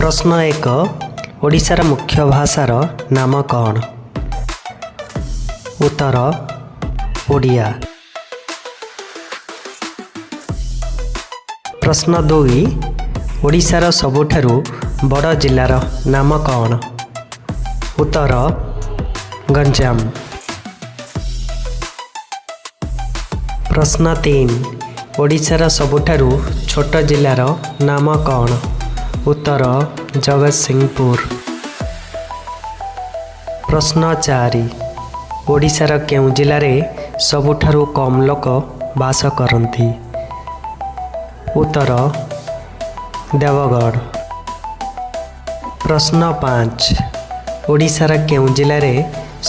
ପ୍ରଶ୍ନ 1, ଓଡ଼ିଶାର ମୁଖ୍ୟ ଭାଷାର ନାମ କ'ଣ? ଉତ୍ତର, ଓଡ଼ିଆ। ପ୍ରଶ୍ନ 2, ଓଡ଼ିଶାର ସବୁଠାରୁ ବଡ଼ ଜିଲ୍ଲାର ନାମ କ'ଣ? ଉତ୍ତର, ଗଞ୍ଜାମ। ପ୍ରଶ୍ନ 3, ଓଡ଼ିଶାର ସବୁଠାରୁ ଛୋଟ ଜିଲ୍ଲାର ନାମ କ'ଣ? ଉତ୍ତର, ଜଗତସିଂହପୁର। ପ୍ରଶ୍ନ 4, ଓଡ଼ିଶାର କେଉଁ ଜିଲ୍ଲାରେ ସବୁଠାରୁ କମ୍ ଲୋକ ବାସ କରନ୍ତି? ଉତ୍ତର, ଦେବଗଡ଼। ପ୍ରଶ୍ନ 5, ଓଡ଼ିଶାର କେଉଁ ଜିଲ୍ଲାରେ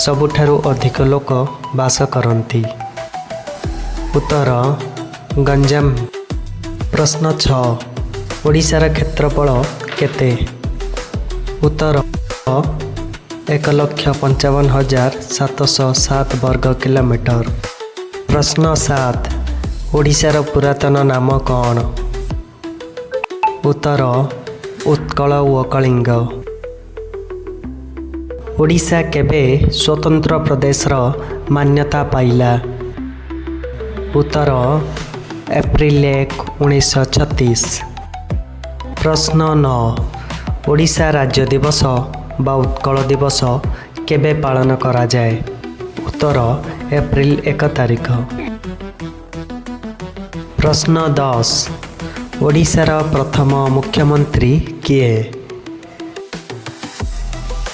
ସବୁଠାରୁ ଅଧିକ ଲୋକ ବାସ କରନ୍ତି? ଉତ୍ତର, ଗଞ୍ଜାମ। ପ୍ରଶ୍ନ 6, ଓଡ଼ିଶାର କ୍ଷେତ୍ରଫଳ କେତେ? ଉତ୍ତର, 1,55,707 ବର୍ଗ କିଲୋମିଟର। ପ୍ରଶ୍ନ 7, ଓଡ଼ିଶାର ପୁରାତନ ନାମ କ'ଣ? ଉତ୍ତର, ଉତ୍କଳ ଓ କଳିଙ୍ଗ। ଓଡ଼ିଶା କେବେ ସ୍ୱତନ୍ତ୍ର ପ୍ରଦେଶର ମାନ୍ୟତା ପାଇଲା? ଉତ୍ତର, ଏପ୍ରିଲ 1, 1936। ପ୍ରଶ୍ନ 9, ଓଡ଼ିଶା ରାଜ୍ୟ ଦିବସ ବା ଉତ୍କଳ ଦିବସ କେବେ ପାଳନ କରାଯାଏ? ଉତ୍ତର, ଏପ୍ରିଲ 1 ତାରିଖ। ପ୍ରଶ୍ନ 10, ଓଡ଼ିଶାର ପ୍ରଥମ ମୁଖ୍ୟମନ୍ତ୍ରୀ କିଏ?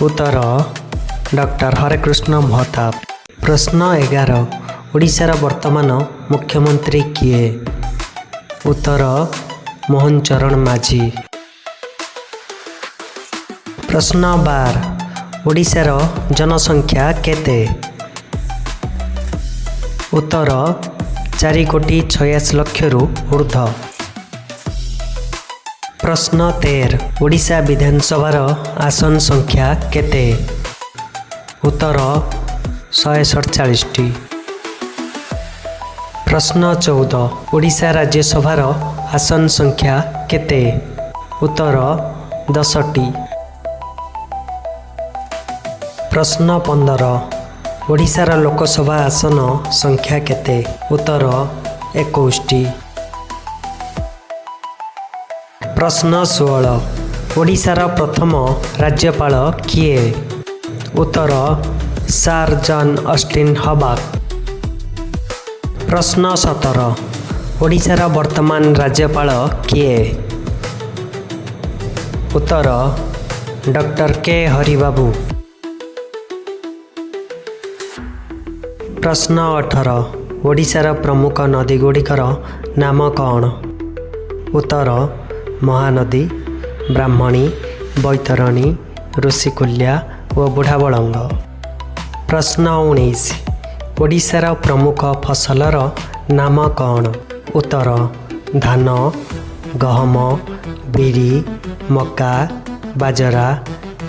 ଉତ୍ତର, ଡକ୍ଟର ହରେକୃଷ୍ଣ ମହତାବ। ପ୍ରଶ୍ନ 11, ଓଡ଼ିଶାର ବର୍ତ୍ତମାନ ମୁଖ୍ୟମନ୍ତ୍ରୀ କିଏ? ଉତ୍ତର, ମୋହନ ଚରଣ ମାଝୀ। ପ୍ରଶ୍ନ 12, ଓଡ଼ିଶାର ଜନସଂଖ୍ୟା କେତେ? ଉତ୍ତର, 4 କୋଟି 86 ଲକ୍ଷରୁ ଉର୍ଦ୍ଧ୍ୱ। ପ୍ରଶ୍ନ 13, ଓଡ଼ିଶା ବିଧାନସଭାର ଆସନ ସଂଖ୍ୟା କେତେ? ଉତ୍ତର, 147ଟି। ପ୍ରଶ୍ନ 14, ଓଡ଼ିଶା ରାଜ୍ୟସଭାର ଆସନ ସଂଖ୍ୟା କେତେ? ଉତ୍ତର, 10ଟି। ପ୍ରଶ୍ନ 15, ଓଡ଼ିଶାର ଲୋକସଭା ଆସନ ସଂଖ୍ୟା କେତେ? ଉତ୍ତର, 21ଟି। ପ୍ରଶ୍ନ 16, ଓଡ଼ିଶାର ପ୍ରଥମ ରାଜ୍ୟପାଳ କିଏ? ଉତ୍ତର, ସାର୍ ଜନ୍ ଅଷ୍ଟିନ୍ ହବାକ୍। ପ୍ରଶ୍ନ 17, ଓଡ଼ିଶାର ବର୍ତ୍ତମାନ ରାଜ୍ୟପାଳ କିଏ? ଉତ୍ତର, ଡକ୍ଟର କେ ହରିବାବୁ। ପ୍ରଶ୍ନ 18, ଓଡ଼ିଶାର ପ୍ରମୁଖ ନଦୀଗୁଡ଼ିକର ନାମ କ'ଣ? ଉତ୍ତର, ମହାନଦୀ, ବ୍ରାହ୍ମଣୀ, ବୈତରଣୀ, ଋଷିକୁଲ୍ୟା ଓ ବୁଢ଼ାବଳଙ୍ଗ। ପ୍ରଶ୍ନ 19, ଓଡ଼ିଶାର ପ୍ରମୁଖ ଫସଲର ନାମ କ'ଣ? ଉତ୍ତର, ଧାନ, ଗହମ, ବିରି, ମକା, ବାଜରା,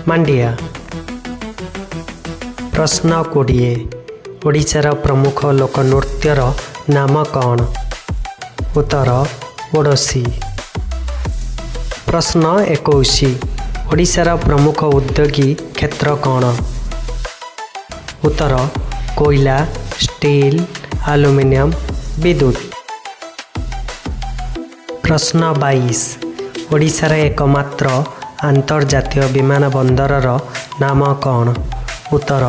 ମାଣ୍ଡିଆ। ପ୍ରଶ୍ନ 20, ଓଡ଼ିଶାର ପ୍ରମୁଖ ଲୋକନୃତ୍ୟର ନାମ କ'ଣ? ଉତ୍ତର, ଓଡ଼ିଶୀ। ପ୍ରଶ୍ନ 21, ଓଡ଼ିଶାର ପ୍ରମୁଖ ଉଦ୍ୟୋଗୀ କ୍ଷେତ୍ର କ'ଣ? ଉତ୍ତର, କୋଇଲା, ଷ୍ଟିଲ୍, ଆଲୁମିନିୟମ, ବିଦ୍ୟୁତ। ପ୍ରଶ୍ନ 22, ଓଡ଼ିଶାର ଏକମାତ୍ର ଆନ୍ତର୍ଜାତୀୟ ବିମାନ ବନ୍ଦରର ନାମ କ'ଣ? ଉତ୍ତର,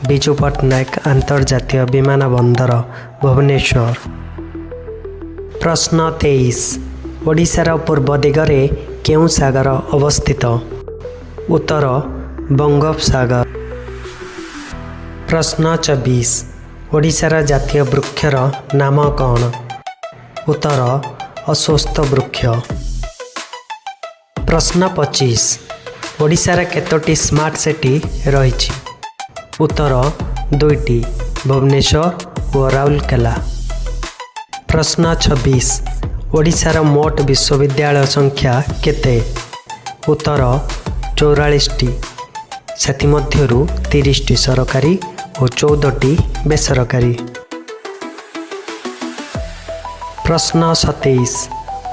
ବିଜୁ ପଟ୍ଟନାୟକ ଆନ୍ତର୍ଜାତୀୟ ବିମାନ ବନ୍ଦର, ଭୁବନେଶ୍ୱର। ପ୍ରଶ୍ନ 23, ଓଡ଼ିଶାର ପୂର୍ବ ଦିଗରେ କେଉଁ ସାଗର ଅବସ୍ଥିତ? ଉତ୍ତର, ବଙ୍ଗୋପସାଗର। ପ୍ରଶ୍ନ 24, ଓଡ଼ିଶାର ଜାତୀୟ ବୃକ୍ଷର ନାମ କ'ଣ? ଉତ୍ତର, ଅଶ୍ୱତ୍ଥ ବୃକ୍ଷ। ପ୍ରଶ୍ନ 25, ଓଡ଼ିଶାର କେତୋଟି ସ୍ମାର୍ଟ ସିଟି ରହିଛି? ଉତ୍ତର, ଦୁଇଟି, ଭୁବନେଶ୍ୱର ଓ ରାଉରକେଲା। ପ୍ରଶ୍ନ 26, ଓଡ଼ିଶାର ମୋଟ ବିଶ୍ୱବିଦ୍ୟାଳୟ ସଂଖ୍ୟା କେତେ? ଉତ୍ତର, 44ଟି। ସେଥିମଧ୍ୟରୁ 30ଟି ସରକାରୀ ଓ 14ଟି ବେସରକାରୀ। ପ୍ରଶ୍ନ 27,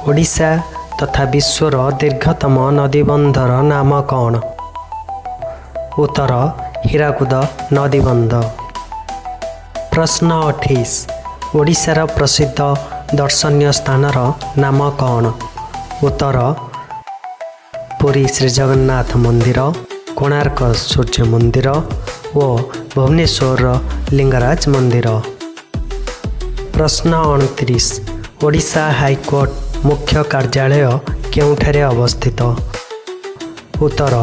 ଓଡ଼ିଶା ତଥା ବିଶ୍ୱର ଦୀର୍ଘତମ ନଦୀବନ୍ଧର ନାମ କ'ଣ? ଉତ୍ତର, ହୀରାକୁଦ ନଦୀବନ୍ଧ। ପ୍ରଶ୍ନ 28, ଓଡ଼ିଶାର ପ୍ରସିଦ୍ଧ ଦର୍ଶନୀୟ ସ୍ଥାନର ନାମ କ'ଣ? ଉତ୍ତର, ପୁରୀ ଶ୍ରୀଜଗନ୍ନାଥ ମନ୍ଦିର, କୋଣାର୍କ ସୂର୍ଯ୍ୟ ମନ୍ଦିର ଓ ଭୁବନେଶ୍ୱରର ଲିଙ୍ଗରାଜ ମନ୍ଦିର। ପ୍ରଶ୍ନ 29, ଓଡ଼ିଶା ହାଇକୋର୍ଟ ମୁଖ୍ୟ କାର୍ଯ୍ୟାଳୟ କେଉଁଠାରେ ଅବସ୍ଥିତ? ଉତ୍ତର,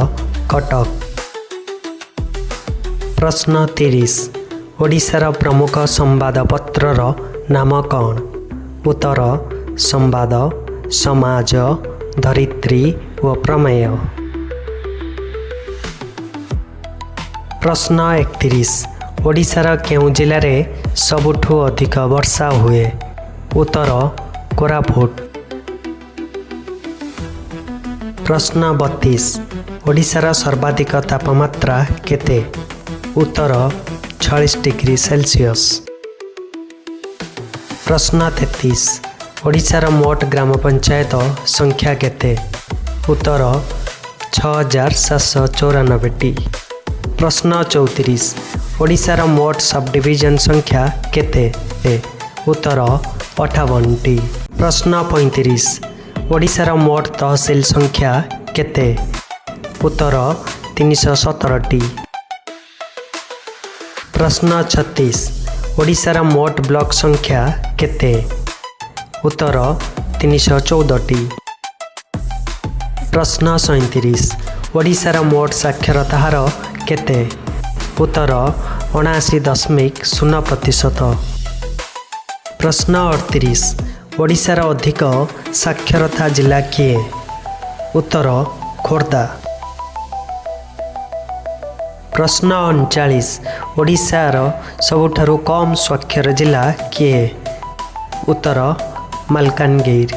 କଟକ। ପ୍ରଶ୍ନ 30, ଓଡ଼ିଶାର ପ୍ରମୁଖ ସମ୍ବାଦପତ୍ରର ନାମ କ'ଣ? ଉତ୍ତର, ସମ୍ବାଦ, ସମାଜ, ଧରିତ୍ରୀ ଓ ପ୍ରମେୟ। ପ୍ରଶ୍ନ 31, ଓଡ଼ିଶାର କେଉଁ ଜିଲ୍ଲାରେ ସବୁଠୁ ଅଧିକ ବର୍ଷା ହୁଏ? ଉତ୍ତର, କୋରାପୁଟ। ପ୍ରଶ୍ନ 32, ଓଡ଼ିଶାର ସର୍ବାଧିକ ତାପମାତ୍ରା କେତେ? ଉତ୍ତର, 46 ଡିଗ୍ରୀ ସେଲସିୟସ୍। ପ୍ରଶ୍ନ 33, ଓଡ଼ିଶାର ମୋଟ ଗ୍ରାମ ପଞ୍ଚାୟତ ସଂଖ୍ୟା କେତେ? ଉତ୍ତର, 6794ଟି। ପ୍ରଶ୍ନ 34, ଓଡ଼ିଶାର ମୋଟ ସବଡିଭିଜନ ସଂଖ୍ୟା କେତେ? ଉତ୍ତର, 58ଟି। ପ୍ରଶ୍ନ 35, ଓଡ଼ିଶାର ମୋଟ ତହସିଲ ସଂଖ୍ୟା କେତେ? ଉତ୍ତର, 317ଟି। ପ୍ରଶ୍ନ 36, ଓଡ଼ିଶାର ମୋଟ ବ୍ଲକ ସଂଖ୍ୟା କେତେ? ଉତ୍ତର, 314ଟି। ପ୍ରଶ୍ନ 37, ଓଡ଼ିଶାର ମୋଟ ସାକ୍ଷରତା ହାର କେତେ? ଉତ୍ତର, 79.0%। ପ୍ରଶ୍ନ 38, ଓଡ଼ିଶାର ଅଧିକ ସାକ୍ଷରତା ଜିଲ୍ଲା କିଏ? ଉତ୍ତର, ଖୋର୍ଦ୍ଧା। ପ୍ରଶ୍ନ 39, ଓଡ଼ିଶାର ସବୁଠାରୁ କମ୍ ସ୍ୱାକ୍ଷର ଜିଲ୍ଲା କିଏ? ଉତ୍ତର, ମାଲକାନଗିରି।